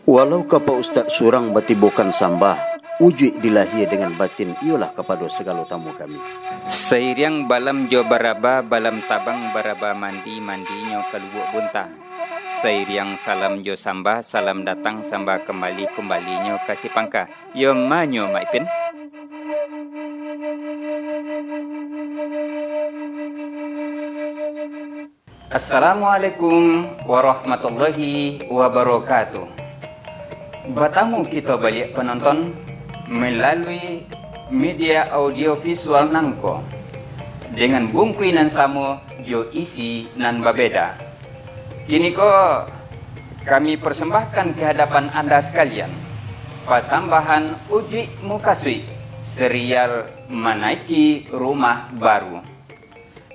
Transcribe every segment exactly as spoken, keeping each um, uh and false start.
Walau ka Pak Ustadz surang batibokan sambah, ujuik di lahia dengan batin iyolah kapado sagalo tamu kami. Sairiang balam jo baraba, balam tabang baraba mandi, mandinyo ka Lubuak Bunta. Sairiang salam jo sambah, salam datang sambah kambali, kumbalinyo ka Sipangka. Iyo manyo, Mak Ipin? Assalamualaikum warahmatullahi wabarakatuh. Batamu kito baliak, panonton, malalui media audio visual nangko, dengan bungkui nan samo jo isi nan babeda. Kiniko, kami persembahkan ka hadapan Anda sakalian, pasambahan Ujuik Mukasuik, serial Manaiki Rumah Baru.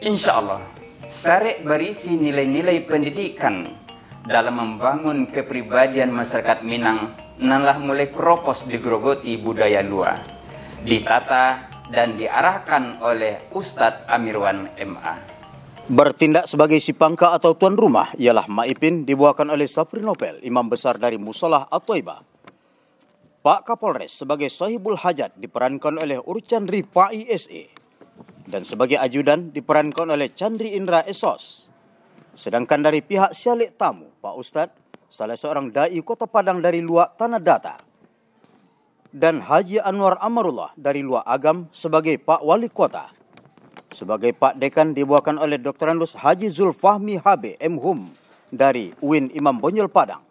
Insya Allah, sarek barisi nilai-nilai pandidikan dalam mambangun kapribadian masyarakat Minang nan lah mulai kropos digrogoti budaya lua, ditata dan diarahkan oleh Ustadz Amirwan M A. Bertindak sebagai si pangka atau tuan rumah ialah Mak Ipin, dibawakan oleh Sapri Nopel, imam besar dari Musolah At-Thaibah. Pak Kapolres sebagai sahibul hajat diperankan oleh Urchandri Pai S A, dan sebagai ajudan diperankan oleh Chandri Indra S O S. Sedangkan dari pihak sialek tamu, Pak Ustadz, salah seorang dai Kota Padang dari Luak Tanah Datar, dan Haji Anwar Amarullah dari Luak Agam sebagai Pak Wali Kota. Sebagai Pak Dekan dibawakan oleh Doktorandus Haji Zulfahmi H B M Hum dari UIN Imam Bonjol Padang.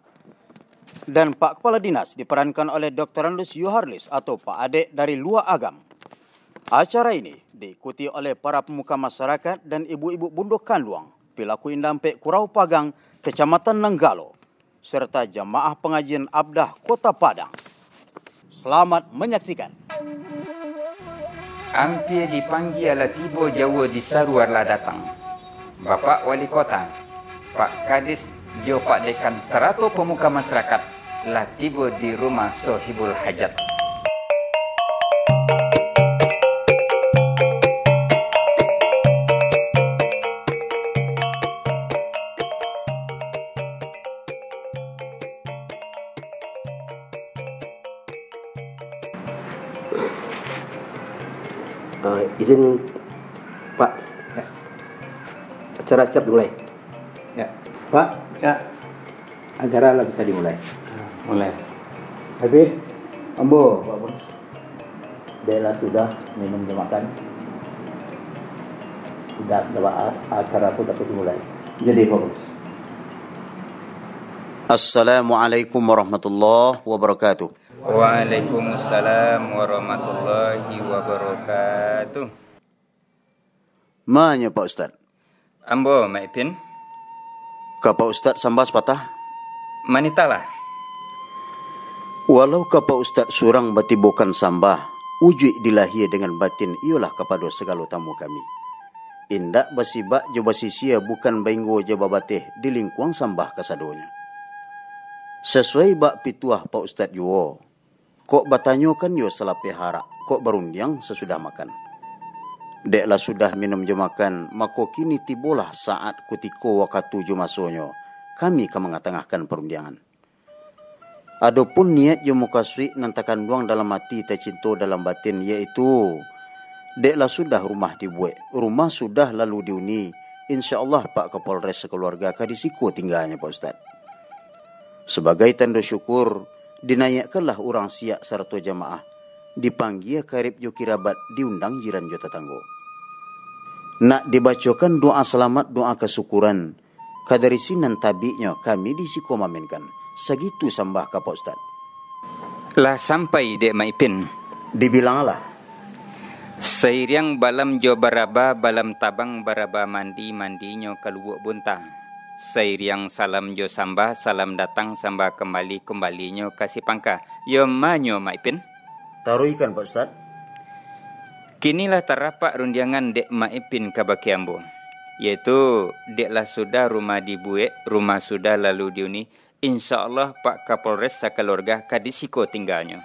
Dan Pak Kepala Dinas diperankan oleh Doktorandus Yoharlis atau Pak Adek dari Luak Agam. Acara ini diikuti oleh para pemuka masyarakat dan ibu-ibu bundo kanduang, pilaku indampek Kurau Pagang, Kecamatan Nanggalo, serta jamaah pengajian Abdah Kota Padang. Selamat menyaksikan. Ampia dipanggia lah tibo, jauah disarua lah datang. Bapak Wali Kota, Pak Kadis, jo Pak Dekan sarato pamuka masyarakat lah tibo di rumah sohibul hajat. Ah, izin, Pak. Ya. Acara siap dimulai. Ya. Pak. Ya. Acara lah bisa dimulai. Ah, mulai. Habis? Ambo, Pak Bos. Dek lah sudah minum jo makan. Sudah, dah ba-, acara pun dapat dimulai. Jadi, Pak Bos. Assalamualaikum warahmatullahi wabarakatuh. Waalaikumsalam warahmatullahi wabarakatuh. Manyo, Pak Ustadz? Ambo, Mak Ipin. Ka Pak Ustadz sambah sapatah? Manitahlah. Walau ka Pak Ustadz surang batibokan sambah, ujuik di lahia dengan batin iyolah kapado sagalo tamu kami. Indak basibak jo basisia, bukan bainggo jo babateh, di lingkuang sambah kasadonyo. Sasuai bak pituah Pak Ustadz juo, kok batanyokan yo salapeh arak, kok barundiang sasudah makan. Dek lah sudah minum jo makan, mako kini tibolah saat, kutiko, wakatu jo masonyo, kami ka mangatangahkan parundiangan. Adopun niat jo mukasuik nan takanduang dalam ati, tacinto dalam batin, yaitu, dek lah sudah rumah dibuek, rumah sudah lalu diuni, insya Allah Pak Kapolres sakaluarga ka di siko tingganyo, Pak Ustadz. Sabagai tando syukur, dinaiakkanlah urang siak sarato jamaah, dipanggia karib jo kirabat, diundang jiran jo tatanggo. Nak dibacokan doa salamat, doa kasukuran, ka dari sinan tabiknyo kami di siko maminkan. Sagitu sambah ka Pak Ustadz. Lah sampai, dek Mak Ipin? Dibilang lah. Sairiang balam jo baraba, balam tabang baraba mandi, mandinyo ka Lubuak Bunta. Sairiang salam jo sambah, salam datang sambah kambali, kumbalinyo ka Sipangka. Yo manyo, Mak Ipin? Taruihkan, Pak Ustadz. Kini lah tarapak rundiangan dek Mak Ipin kabake ambo, yaitu, dek lah sudah rumah dibuek, rumah sudah lalu diuni, insya Allah Pak Kapolres sakaluarga ka di siko tingganyo.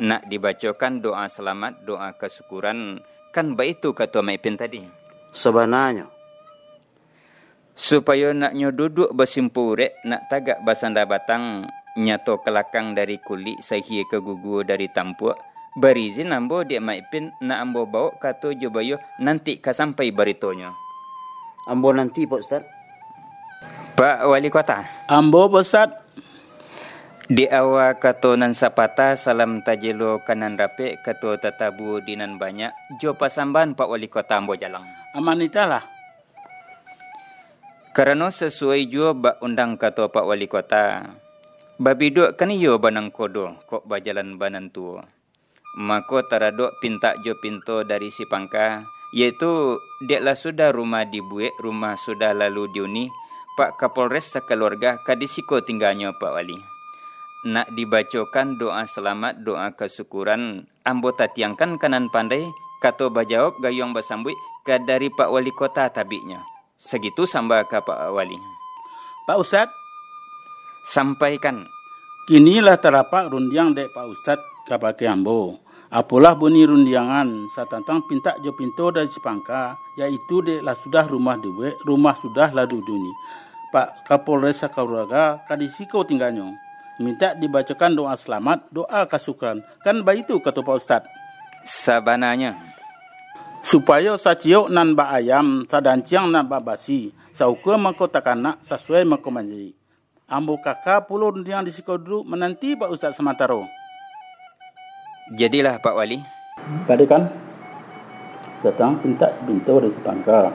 Nak dibacokan doa salamat, doa kasukuran, kan baitu kato Mak Ipin tadi? Sabananyo. Supayo nak nyo duduak basimpurik, nak tagak basanda batang, nyato kalakang dari kulik, sahia ka gugu dari tampuak, bari izin ambo dek Mak Ipin, nak ambo bawok kato jo baiyo, nanti ka sampai baritonyo. Ambo nanti, Pak Ustad. Pak Wali Kota. Ambo, Pak Ustad. Di awa kato nan sapatah, salam tajelo ka nan rapek, kato tatabua di nan banyak, jo pasambahan Pak Wali Kota ambo jalang. Amanitahlah. Karano sasuai juo bak undang kato Pak Wali Kota, babiduakkan iyo banangkodo, kok bajalan banantuo. Mako taradok pintak jo pinto dari si pangka, yaitu, dek lah sudah rumah dibuek, rumah sudah lalu diuni, Pak Kapolres sakaluarga ka di siko tingganyo, Pak Wali. Nak dibacokan doa salamat, doa kasukuran, ambo tatiangkan ka nan pandai, kato bajawab gayuang basambuik ka dari Pak Wali Kota tabiknyo. Sagitu sambah ka Pak Wali. Pak Ustad. Sampaikan. Kini lah tarapak rundiang dek Pak Ustad kabake ambo. Apolah bunyi rundiangan satantang pintak jo pinto dari si pangka, yaitu dek lah sudah rumah dibuek, rumah sudah lalu diuni. Pak Kapolres sakaluarga ka di siko tingganyo. Mintak dibacokan doa salamat, doa kasukuran. Kan baitu kato Pak Ustad. Sabananyo. Supayo saciok nan bak ayam, sadanciang nan bak basi, saukua mangko takanak, sasuai mangko manjadi. Ambo kaka pulo rundiang di siko duduak mananti Pak Ustad samantaro. Jadilah, Pak Wali. Padekan, satang pintak pinto dari si pangka,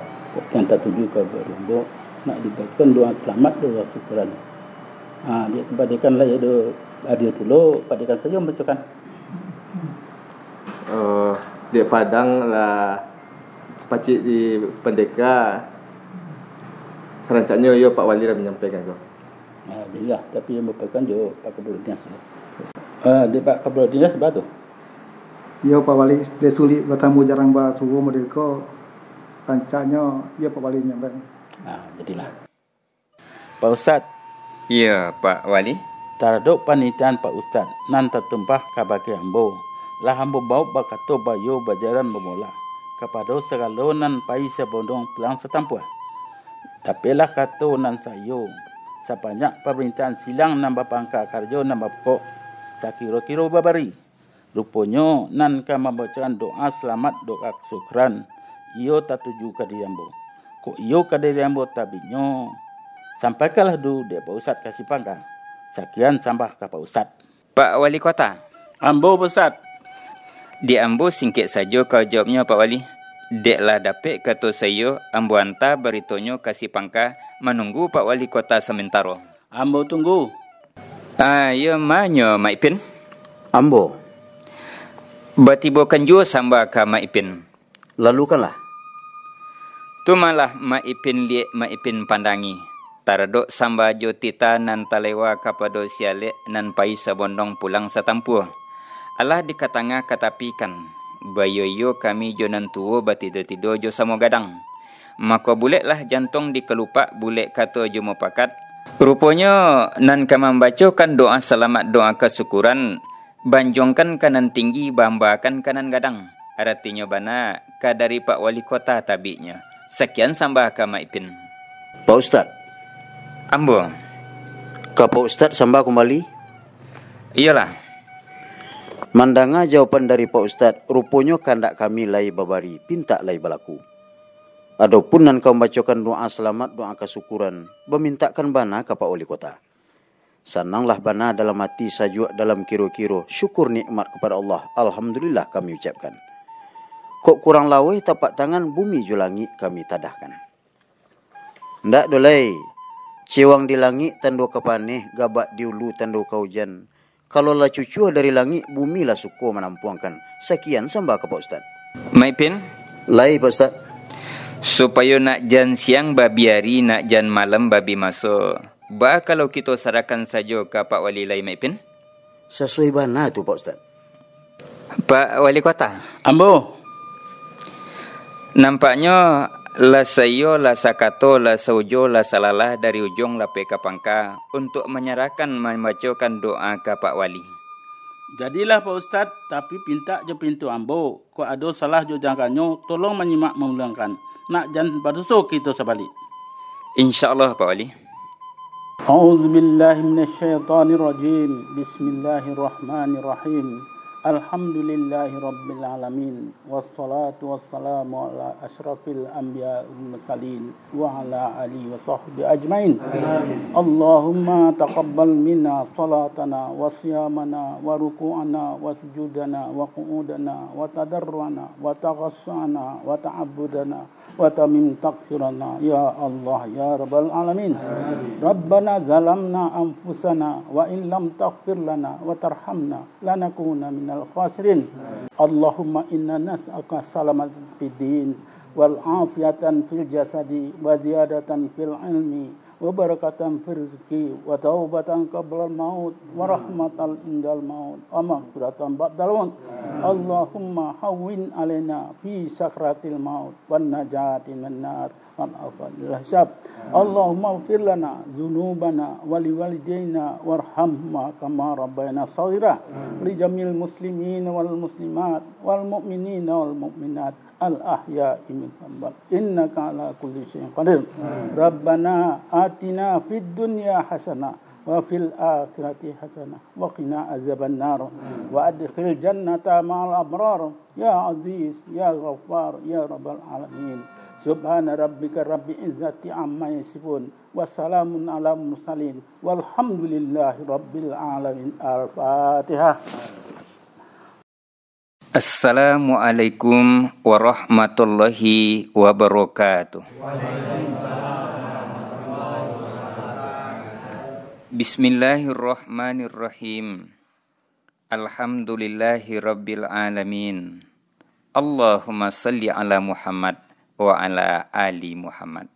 yang tatuju ka barumbok, nak dibacokan doa salamat, doa syukuran. Ha, dek padekan lah, ya, do, adil pulo, padekan sajo mambacokan. Eh, dek padang lah pacik di pandeka, sarancaknyo iyo Pak Wali lah manyampaikan ko. Ah, jadilah, tapi yang bapakan jo Pak Kabul Dinas tu. Ah, di Pak Kabul Dinas bah tu. Iyo, Pak Wali, dek sulik batamu jarang basuo model ko, rancaknyo iyo Pak Wali nyampaikan. Ah, jadilah. Pak Ustad. Iyo, Pak Wali. Taradok panitahan Pak Ustad nan tatumpah kabake ambo, lah ambo bawok bakato baiyo bajalan bamolah, kapado sagalo nan pai sabondong pulang satampuah. Dapeklah kato nan saiyo, sabanyak pamarintahan silang nan bapangka karajo nan bapokok, sakiro-kiro babari. Ruponyo nan ka mambacokan doa salamat, doa kasukuran, iyo tatuju ka diri ambo. Kok iyo ka diri ambo tabiknyo, sampaikanlah dulu dek Pak Ustad ka si pangka. Sakian sambah ka Pak Ustad. Pak Wali Kota. Ambo, Pak Ustad. Di ambo singkek sajo ka jawabnyo, Pak Wali. Dek lah dapek kato saiyo, ambo anta baritonyo ka si pangka, manunggu Pak Wali Kota samantaro. Ambo tunggu. Ah, iyo, manyo, Mak Ipin? Ambo. Batibokan juo sambah ka Mak Ipin. Lalukanlah. Tu malah Mak Ipin liek, Mak Ipin pandangi. Taradok sambah jo titah nan talewa kapado si alek nan pai sabondong pulang satampuah. Alah dikatangah katapikan, baiyo-iyo kami jo nan tuo batido-tido jo samo gadang. Mako buleklah jantuang di kalupak, bulek kato jo mupakat. Ruponyo nan ka mambacokan doa salamat, doa kasukuran, banjuangkan ka nan tinggi, baambakan ka nan gadang. Aratinyo bana, ka dari Pak Wali Kota tabiknyo. Sakian sambah ka Mak Ipin. Pak Ustad. Ambo. Ka Pak Ustad sambah kumbali. Iyolah. Mandanga jawaban dari Pak Ustad, ruponyo kandak kami lai babari, pintak lai balaku. Adopun nan ka mambacokan doa salamat, doa kasukuran, bamintakkan bana ka Pak Wali Kota. Sananglah bana dalam ati, sajuak dalam kiro-kiro, syukur nikmat kapado Allah, alhamdulillah kami ucapkan. Kok kurang laweh tapak tangan, bumi jo langik kami tadahkan. Ndak doh lai, cewang di langik tando ka paneh, gabak di ulu tando ka ujan. Kalau lah cucuah dari langik, bumi lah suko manampuangkan. Sakian sambah ka Pak Ustad. Mak Ipin? Lai, Pak Ustad. Supayo nak jan siang babi ari, nak jan malam babi maso. Baa kalau kito sarahkan sajo ka Pak Wali lai, Mak Ipin? Sasuai bana tu, Pak Ustad. Pak Wali Kota. Ambo. Nampaknyo, lah saiyo, lah sakato, lah saujo, lah salalah dari ujuang lapeh ka pangka, untuak manyarahkan mambacokan doa ka Pak Wali. Jadilah, Pak Ustad, tapi pintak jo pinto ambo, kok ado salah jo jangkanyo, tolong manyimak mamulangkan, nak jan badoso kito sabalik. Insya Allah, Pak Wali. أعوذ بالله من الشيطان الرجيم. بسم الله الرحمن الرحيم. الحمد لله رب العالمين. والصلاة والسلام على أشرف الأنبياء والمرسلين وعلى آله وصحبه أجمعين. آمين. اللهم تقبل منا صلاتنا وصيامنا وركوعنا وسجودنا وقعودنا وتضرعنا وتخشعنا وتعبدنا وتمم تقصيرنا يا الله يا رب العالمين. آمين. ربنا ظلمنا أنفسنا وإن لم تغفر لنا وترحمنا لنكونن من الخاسرين. آمين. اللهم إنا نسألك سلامة في الدين والعافية في الجسد وزيادة في العلم وبركة في الرزق وتوبة قبل الموت ورحمة عند الموت ومغفرة بعد الموت. اللهم هون علينا في سكرات الموت والنجاة من النار والعذاب الأكبر. اللهم اغفر لنا ذنوبنا ولوالدينا وارحمهما كما ربيانا صغارا. لجميع المسلمين والمسلمات والمؤمنين والمؤمنات الأحياء منهم والأموات إنك على كل شيء قدير. ربنا آتنا في الدنيا حسنة وفي الآخرة حسنة وقنا عذاب النار. وأدخلنا الجنة مع الأبرار. يا عزيز، يا غفار، يا رب العالمين. سبحان ربك رب العزة عما يصفون. وسلام على المرسلين. والحمد لله رب العالمين. الفاتحة. Assalamualaikum warahmatullahi wabarakatuh. Bismillahirrahmanirrahim. Alhamdulillahirabbil alamin. Allahumma salli ala Muhammad wa ala ali Muhammad.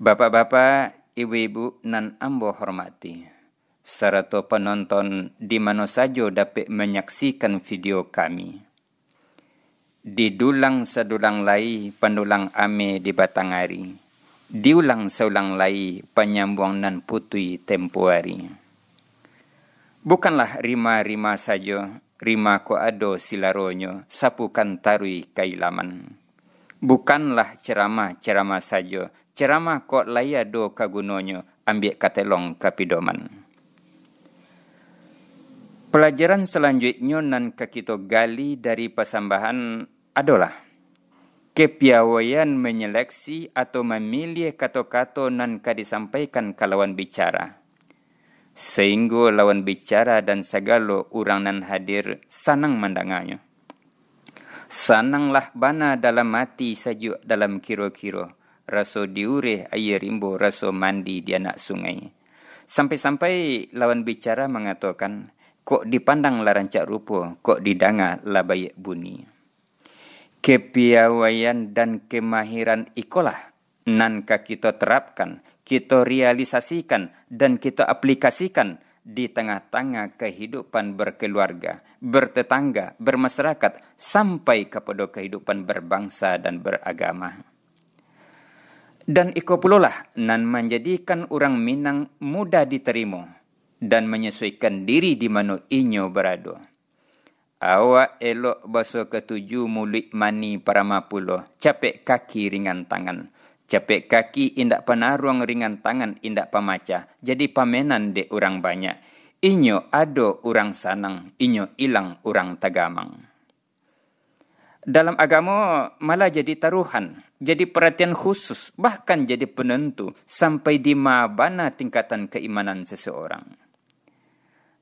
Bapak-bapak, ibu-ibu nan ambo hormati, sarato panonton di mano sajo dapek manyaksikan video kami. Didulang sadulang lai pandulang ame di batang ari, diulang saulang lai panyambuang nan putui tempo ari. Bukanlah rima-rima sajo, rima kok ado silaronyo, sapukan taruih kailaman. Bukanlah ceramah-ceramah sajo, ceramah kok lai ado ka gunonyo, ambiak katelong ka pidoman. Palajaran salanjuiknyo nan ka kito gali dari pasambahan adolah kepiawaian manyeleksi atau mamiliah kato-kato nan ka disampaikan ka lawan bicara, sainggo lawan bicara dan sagalo urang nan hadir sanang mandanganyo. Sananglah bana dalam ati, sajuak dalam kiro-kiro, raso diureh aia rimbo, raso mandi di anak sungai. Sampai-sampai lawan bicara mangatokan, kok dipandang lah rancak rupo, kok didanga lah baiak bunyi. Kepiawaian dan kemahiran ikolah nan ka kito terapkan, kito realisasikan, dan kito aplikasikan di tangah-tangah kahidupan berkeluarga, bertetangga, bermasyarakat, sampai kapado kahidupan berbangsa dan beragama. Dan iko pulolah nan manjadikan urang Minang mudah diterimo dan manyasuaikan diri di mano inyo barado. Awak elok baso katuju, muluik mani parama pulo, capek kaki ringan tangan. Capek kaki indak panaruang, ringan tangan indak pamacah, jadi pamenan dek urang banyak. Inyo ado urang sanang, inyo ilang urang tagamang. Dalam agamo malah jadi taruhan, jadi perhatian khusus, bahkan jadi penentu sampai di ma bana tingkatan keimanan seseorang.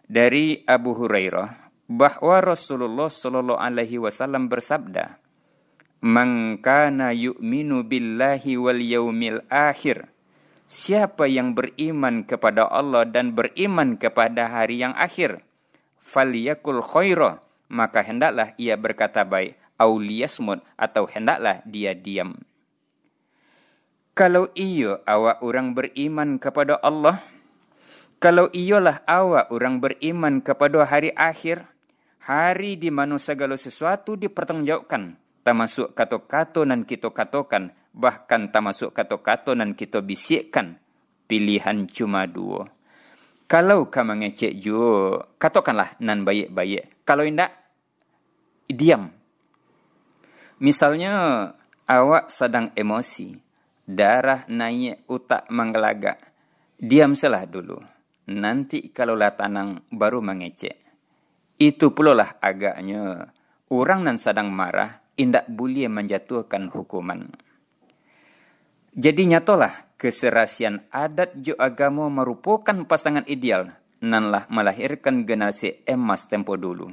Dari Abu Hurairah bahwa Rasulullah sallallahu alaihi wasallam bersabda, "Man kana yu'minu billahi wal yaumil akhir," siapa yang beriman kepada Allah dan beriman kepada hari yang akhir, "falyakul khaira," maka hendaklah ia berkata baik, "au liyasmut," atau hendaklah dia diam. Kalau iyo awak urang beriman kapado Allah, kalau iyolah awak urang beriman kapado hari akhir, hari di mano sagalo sasuatu dipartanggungjawabkan, tamasuak kato-kato nan kito katokan, bahkan tamasuak kato-kato nan kito bisiakkan, pilihan cuma duo. Kalau ka mangecek juo, katokanlah nan baiak-baiak. Kalau indak, diam. Misalnyo, awak sadang emosi, darah naiak, utak manggalagak. Diam salah dulu, nanti kalau lah tanang, baru mangecek. Itu pulolah agaknyo, urang nan sadang marah indak buliah manjatuahkan hukuman. Jadi nyatolah, keserasian adat jo agamo marupokan pasangan ideal nan lah malahirkan generasi emas tempo dulu,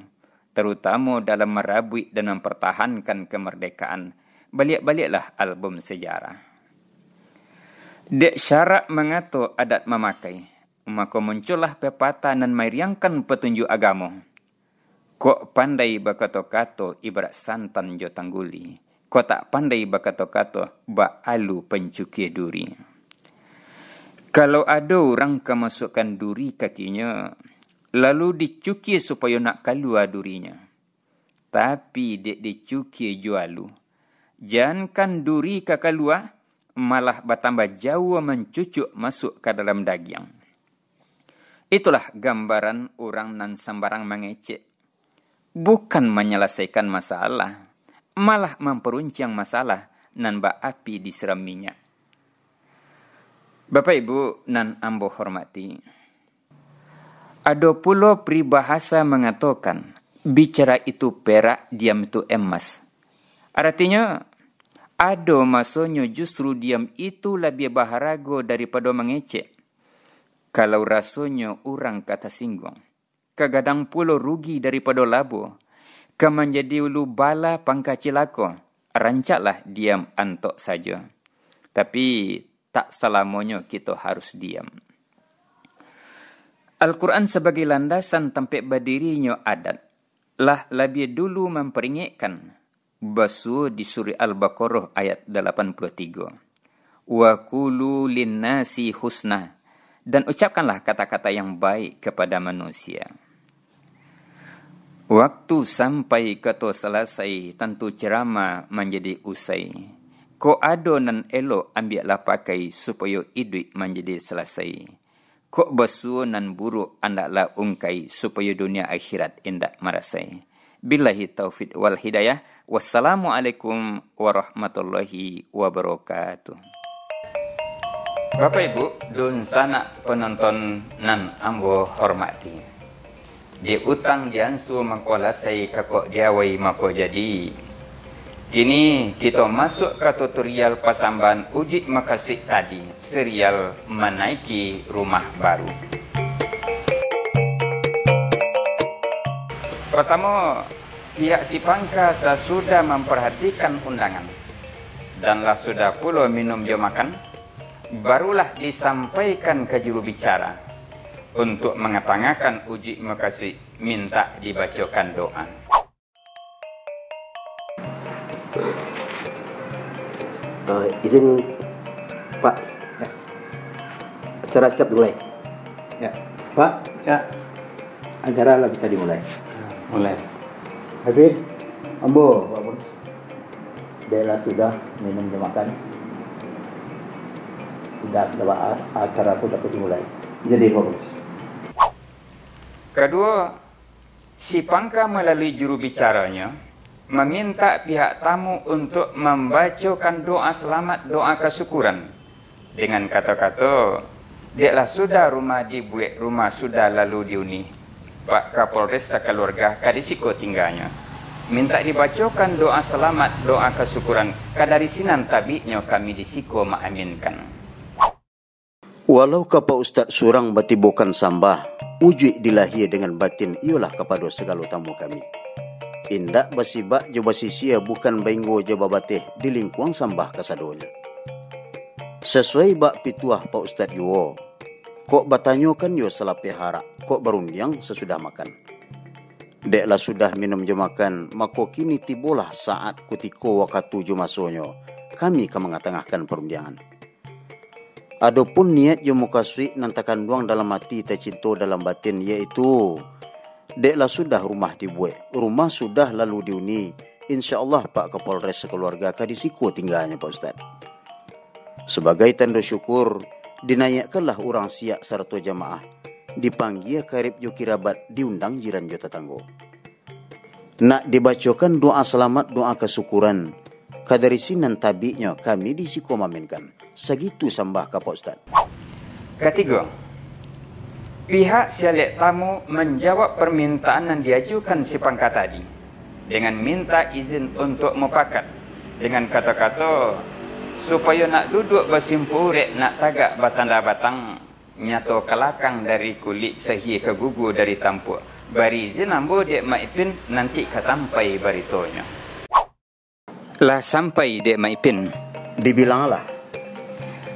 tarutamo dalam marabuik dan mampartahankan kamardekaan. Baliak-baliaklah album sejarah. Dek syarak mangato adat mamakai, mako muncullah pepatah nan mairiangkan patunjuak agamo. Kok pandai bakato-kato ibarat santan jo tangguli, kok tak pandai bakato-kato bak alu pancukia duri. Kalau ado urang ka masuakkan duri kakinyo, lalu dicukia supayo nak kalua durinyo, tapi dek dicukia jo alu, jankan duri ka kalua, malah batambah jauah mancucuak masuak ka dalam dagiang. Itulah gambaran urang nan sambarang mangecek. Bukan manyalasaikan masalah, malah mamparunsiang masalah nan baapi disiram minyak. Bapak Ibu nan ambo hormati, ado pulo paribahasa mangatokan, bicara itu perak, diam itu emas. Aratinyo, ado masonyo justru diam itu labiah baharago daripado mangecek. Kalau rasonyo urang ka tasingguang, ka gadang pulo rugi daripado labo, ka manjadi ulu bala pangka cilako, rancaklah diam antok sajo. Tapi, tak salamonyo kito harus diam. Al-Quran sabagai landasan tampek badirinyo adat, lah labiah dulu mamparingekkan, basuo di surah Al-Baqarah ayat dalapan puluah tigo, "Wa qulu linnasi husna," dan ucapkanlah kata-kata yang baik kepada manusia. Waktu sampai kato salasai, tantu ceramah manjadi usai. Kok ado nan elok, ambiaklah pakai, supayo iduik manjadi salasai. Kok basuo nan buruak, andaklah ungkai, supayo dunia akhirat indak marasai. Billahi taufik wal hidayah. Wassalamualaikum warahmatullahi wabarakatuh. Bapak Ibu, dunsanak penonton nan ambo hormati. Di utang diansu mangko lasai, kakok diawai mako jadi. Kini kito masuak ka tutorial pasambahan ujuik makasuik tadi, serial manaiki rumah baru. Partamo, pihak si pangka sasudah mamparhatikan undangan, dan lah sudah pulo minum jo makan, barulah disampaikan ka juru bicara, untuak mangatangakan ujuik makasuik, mintak dibacokan doa. Eh, izin, Pak. Ya. Acara siap dimulai. Ya. Pak. Ya. Acara lah bisa dimulai. Mulai. Hafid, ambo, Pak Bos. Dek lah sudah minum jo makan. Sudah, sudah, a-, acara pun dapat dimulai. Jadi, Pak Bos. Kaduo, si pangka malalui juru bicaranyo mamintak pihak tamu untuak mambacokan doa salamat, doa kasukuran. Dengan kato-kato, "Dek lah sudah rumah dibuek, rumah sudah lalu diuni." Pak Kapolres sakaluarga ka di siko tingganyo. Mintak dibacokan doa salamat, doa kasukuran, ka dari sinan tabiknyo kami di siko maaminkan. Walau ka Pak Ustad surang batibokan sambah, ujuik di lahia dengan batin iyolah kapado sagalo tamu kami. Indak basibak jo basisia, bukan bainggo jo babateh di lingkuang sambah kasadonyo. Sasuai bak pituah Pak Ustad juo, kok batanyokan yo salapeh arak, kok barundiang sasudah makan. Dek lah sudah minum jo makan, mako kini tibolah saat kutiko wakatu jo masonyo, kami ka mangatangahkan parundiangan. Adopun niat jo mukasuik nan takanduang dalam ati, tacinto dalam batin, yaitu, dek lah sudah rumah dibuek, rumah sudah lalu diuni, insya Allah Pak Kapolres sakaluarga ka di siko tingganyo, Pak Ustad. Sabagai tando syukur, dinaiakkanlah urang siak sarato jamaah, dipanggia karib jo kirabat, diundang jiran jo tatanggo. Nak dibacokan doa salamat, doa kasukuran, ka dari sinan tabiknyo kami di siko maaminkan. Sagitu sambah ka Pak Ustad. Katigo, pihak sialek tamu manjawab parmintaan nan diajukan si pangka tadi, dengan minta izin untuak mupakat, dengan kato-kato, supayo nak duduak basimpurek, nak tagak basanda batang, nyato kalakang dari kulik, sahia ka gugu dari tampuak. Bari izin ambo, dek Mak Ipin, nanti ka sampai baritonyo. Lah sampai, dek Mak Ipin? Dibilang lah.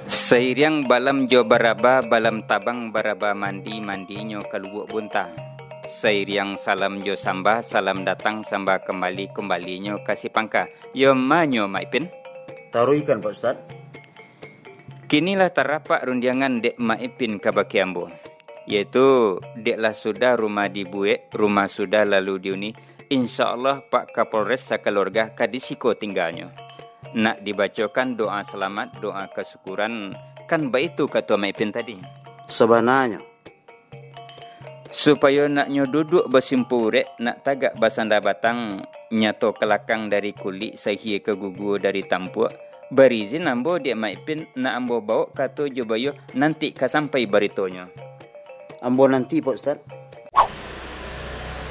Sairiang balam jo baraba, balam tabang baraba, mandi-mandinyo ka Lubuak Bunta. Sairiang salam jo sambah, salam datang sambah kambali, kumbalinyo ka si pangka. Iyo manyo, Mak Ipin? Taruihkan, Pak Ustad. Kini lah tarapak rundiangan dek Mak Ipin kabake ambo, yaitu dek lah sudah rumah dibuek, rumah sudah lalu diuni, insya Allah Pak Kapolres sakaluarga ka di siko tingganyo. Nak dibacokan doa salamat, doa kasukuran, kan baitu kato Mak Ipin tadi. Sabananyo, supayo nak nyo duduak basimpurek, nak tagak basanda batang, nyato kalakang dari kulik, sahia ka gugu dari tampuak, bari izin ambo dek Mak Ipin, nak ambo bawok kato jo baiyo, nanti ka sampai baritonyo. Ambo nanti, Pak Ustad.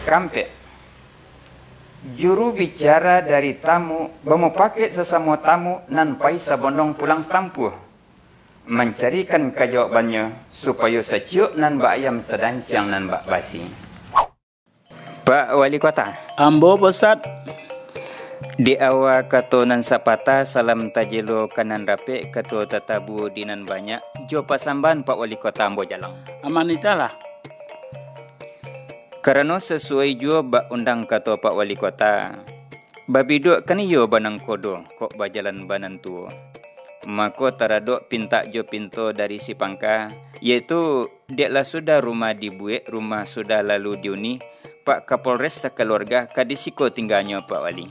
Kaampek, juru bicara dari tamu, bamupakaik sasamo tamu, nan pai sabondong pulang satampuah. Mancarikan kajawabannyo, supayo saciok nan bak ayam, sadanciang nan bak basi. Pak Wali Kota. Ambo, Pak Ustad. Di awa kato nan sapatah, salam tajelo ka nan rapek, kato tatabuah di nan banyak, jo pasambahan Pak Wali Kota ambo jalang. Amanitalah. Karano sasuai juo bak undang kato Pak Wali Kota, babiduakkan iyo banangkodo, kok bajalan banantuo. Mako, taradok pintak jo pinto dari si pangka, yaitu, dek lah sudah rumah dibuek, rumah sudah lalu diuni, Pak Kapolres sakaluarga ka di siko tingganyo, Pak Wali.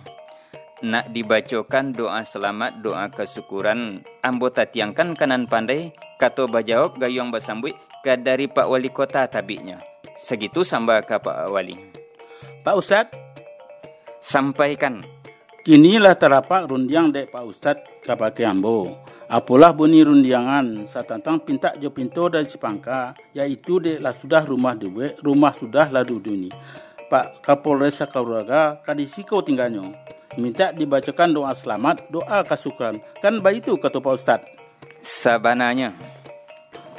Nak dibacokan doa salamat, doa kasukuran, ambo tatiangkan ka nan pandai, kato bajawab gayuang basambuik, ka dari Pak Wali Kota tabiknyo. Sagitu sambah ka Pak Wali. Pak Ustad. Sampaikan. Kini lah tarapak rundiang dek Pak Ustad kabake ambo. Apolah bunyi rundiangan satantang pintak jo pinto dari si pangka, yaitu dek lah sudah rumah dibuek, rumah sudah lalu diuni. Pak Kapolres sakaluarga ka di siko tingganyo. Mintak dibacokan doa salamat, doa kasukuran. Kan baitu kato Pak Ustad. Sabananyo.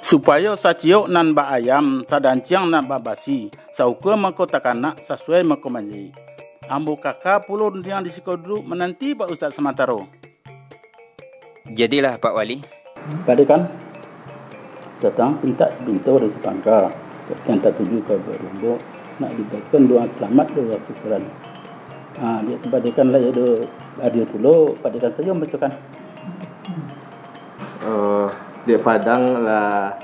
Supayo saciok nan bak ayam, sadanciang nan bak basi, saukua mangko takanak, sasuai mangko manjadi. Ambo kaka pulo rundiang di siko duduak mananti Pak Ustad samantaro. Jadilah, Pak Wali. Padekan, datang pintak pinto dari si pangka, yang tatuju ka Barumbok, nak dibacokan doa salamat, doa syukuran. Ha, dia padekan lah, ya, do, adil pulo, padekan sajo mambacokan. Oh, dek Padang lah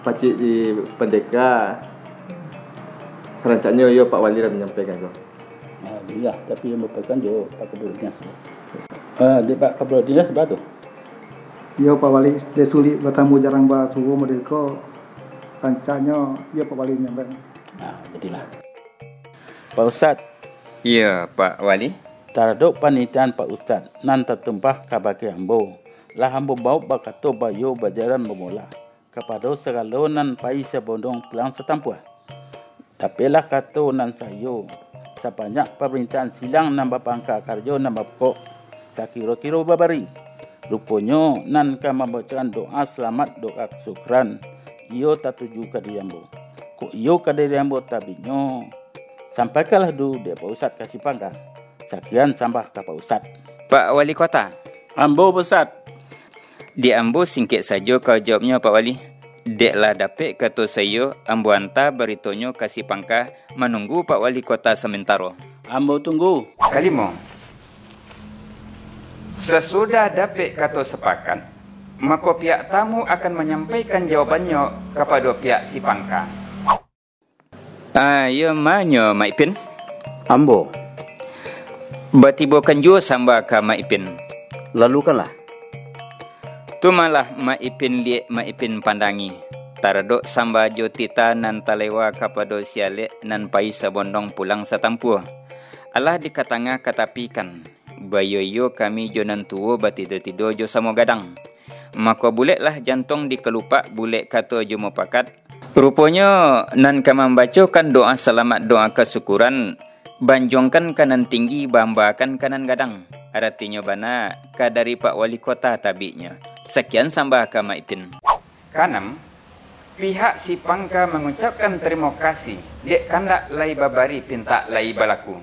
pacik di pandeka. Sarancaknyo iyo Pak Wali lah manyampaikan ko. Ah, iyo, tapi yang mambacokan jo Pak Kabul Dinas. Ah, dek Pak Kabul Dinas bah tu. Iyo Pak Wali, dek sulik batamu jarang basuo model ko, rancaknyo iyo Pak Wali manyampaikan. Ah, jadilah. Pak Ustad. Iyo, Pak Wali. Taradok panitahan Pak Ustad nan tatumpah kabake ambo, lah ambo bawok bakato baiyo bajalan bamolah, kapado sagalo nan pai sabondong pulang satampuah. Dapeklah kato nan saiyo, sabanyak pamarintahan silang nan bapangka karajo nan bapokok, sakiro-kiro babari. Ruponyo nan ka mambacokan doa salamat, doa kasukuran, iyo tatuju ka diri ambo. Kok iyo ka diri ambo tabiknyo, sampaikanlah dulu dek Pak Ustad ka si pangka. Sakian sambah ka Pak Ustad. Pak Wali Kota. Ambo, Pak Ustad. Di ambo singkek sajo ka jawabnyo, Pak Wali. Dek lah dapek kato saiyo, ambo anta baritonyo ka si pangka, manunggu Pak Wali Kota samantaro. Ambo tunggu. Kalimo. Sasudah dapek kato sapakat, mako pihak tamu akan manyampaikan jawabannyo kapado pihak si pangka. Ah, iyo manyo, Mak Ipin? Ambo. Batibokan juo samba ka Mak Ipin. Lalukanlah. Tu malah Mak Ipin liek, Mak Ipin pandangi. Taradok samba jo titah nan talewa kapado si alek nan pai sabondong pulang satampuah. Alah dikatangah katapikan. Baiyo-iyo kami jo nan tuo batido-tido jo samo gadang. Mako buleklah jantuang di kalupak, bulek kato jo mupakat. Ruponyo nan ka mambacokan doa salamaik, doa kasukuran, banjuangkan ka nan tinggi, baambakan ka nan gadang. Aratinyo bana, ka dari Pak Wali Kota tabiknyo. Sakian sambah ka Mak Ipin. Kanam, pihak Sipangka mangucapkan tarimo kasih, dek kandak lai babari, pintak lai balaku.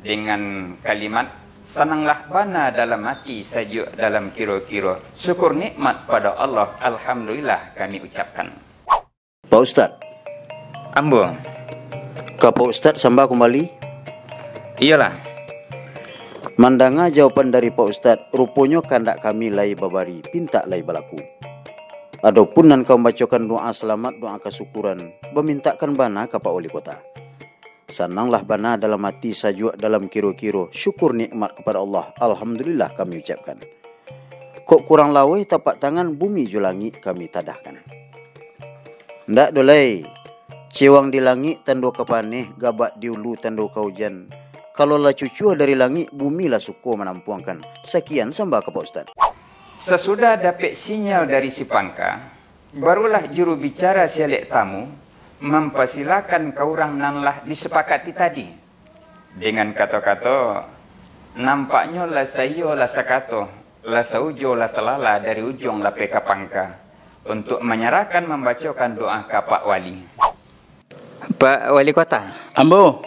Dengan kalimat, "Sananglah bana dalam ati, sajuak dalam kiro-kiro, syukur nikmat pado Allah, alhamdulillah kami ucapkan." Pak Ustad. Ambo. Ka Pak Ustad sambah kumbali. Iyolah. Mandanga jawaban dari Pak Ustad, ruponyo kandak kami lai babari, pintak lai balaku. Adopun nan ka mambacokan doa salamaik, doa kasukuran, bamintakkan bana ka Pak Wali Kota. Sananglah bana dalam ati, sajuak dalam kiro-kiro, syukur nikmat kapado Allah, alhamdulillah kami ucapkan. Kok kurang laweh tapak tangan, bumi jo langik kami tadahkan. Ndak doh lai, cewang di langik tando ka paneh, gabak di ulu tando ka ujan. Kalau lah cucuah dari langik, bumi lah suko manampuangkan. Sakian sambah ka Pak Ustad. Sasudah dapek sinyal dari Sipangka, barulah juru bicara si alek tamu mampasilakan ka urang nan lah disapakati tadi. Dengan kato-kato, nampaknyo lah saiyo lah sakato, lah saujo lah salala dari ujuang lapeh ka pangka, untuak manyarahkan mambacokan doa ka Pak Wali. Pak Wali Kota. Ambo.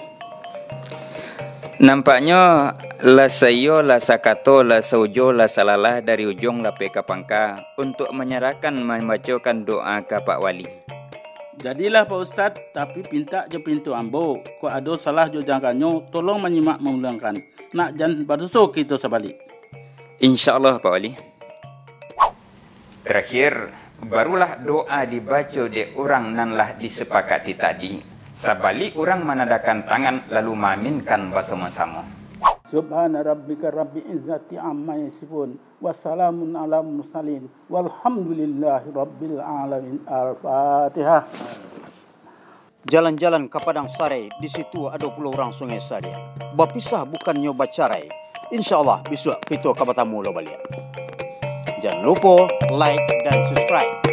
Nampaknyo, lah saiyo lah sakato, lah saujo lah salala dari ujuang lapeh ka pangka, untuak manyarahkan mambacokan doa ka Pak Wali. Jadilah Pak Ustad, tapi pintak jo pintu ambo, kok ado salah jo jangkanyo, tolong manyimak maulangkan, nak jan badoso kito sabalik. Insya Allah, Pak Wali. Terakhir, barulah doa dibaco dek urang nan lah disapakati tadi, sabalik urang manandakan tangan lalu maaminkan basamo-samo. Subhana rabbika rabbil izzati amma yasifun, wa salamun ala mursalin, walhamdulillahi rabbil alamin. Al-Fatihah. Jalan-jalan ka Padang Sarai, di situ ado pulo urang Sungai Sadia. Bapisah bukannyo bacarai. Insya Allah, bisuak kito ka batamu lo baliak. Jan lupo like dan subscribe.